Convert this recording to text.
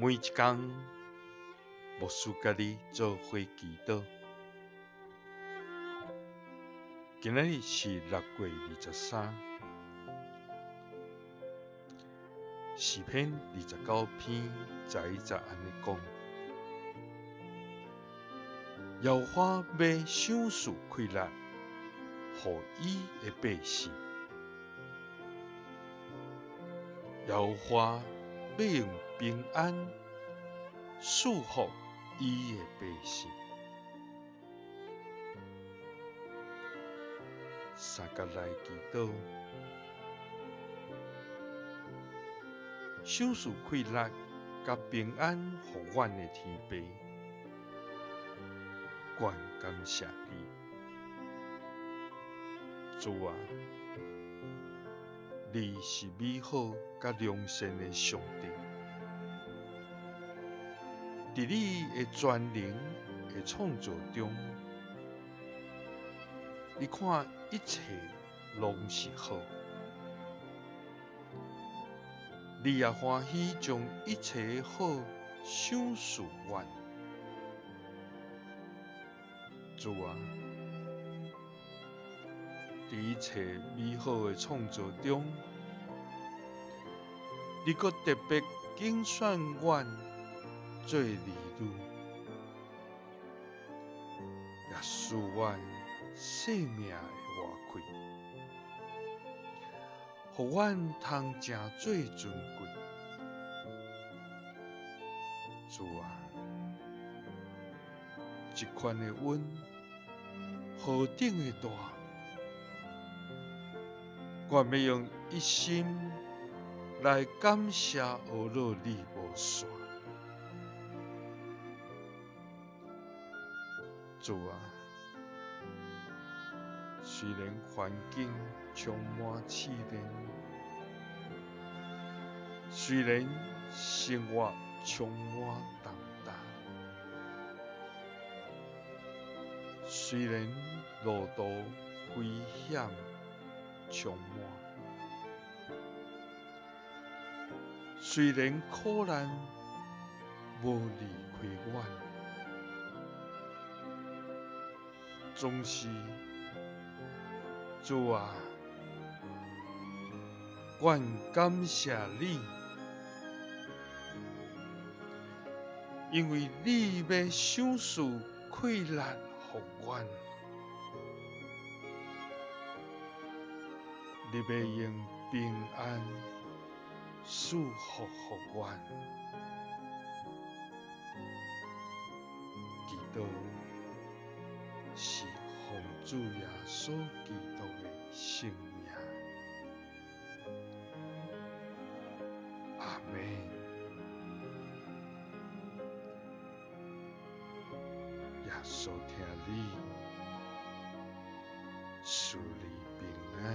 每一工，牧師佮你做伙祈禱。今仔日是6月23，詩篇29篇11節按呢講：耶和華欲賞賜快樂，予伊的百姓；耶和華欲用平安賜福伊的百姓。三佮來祈禱，賞賜快樂佮平安予阮的天父，阮感謝你，主啊，你是美好佮良善的上帝，佇你的全能的創造中，你看一切攏是好，你也歡喜將一切的好賞賜阮。主啊，佇一切美好的創造中，你閣特別揀選阮做兒女，也賜阮生命的活氣，予阮通誠做尊貴。主啊，這款的恩何等的大，我欲用一生來感謝阿樂你無散。主啊，雖然環境充滿試煉，雖然生活充滿重擔，雖然路途危險充滿，雖然苦難無離開阮，總是主啊，阮感謝你，因為你欲賞賜快樂予阮，你欲用平安賜福予阮。祈禱是奉主耶穌基督的聖名，阿們。耶穌疼你，賜你平安。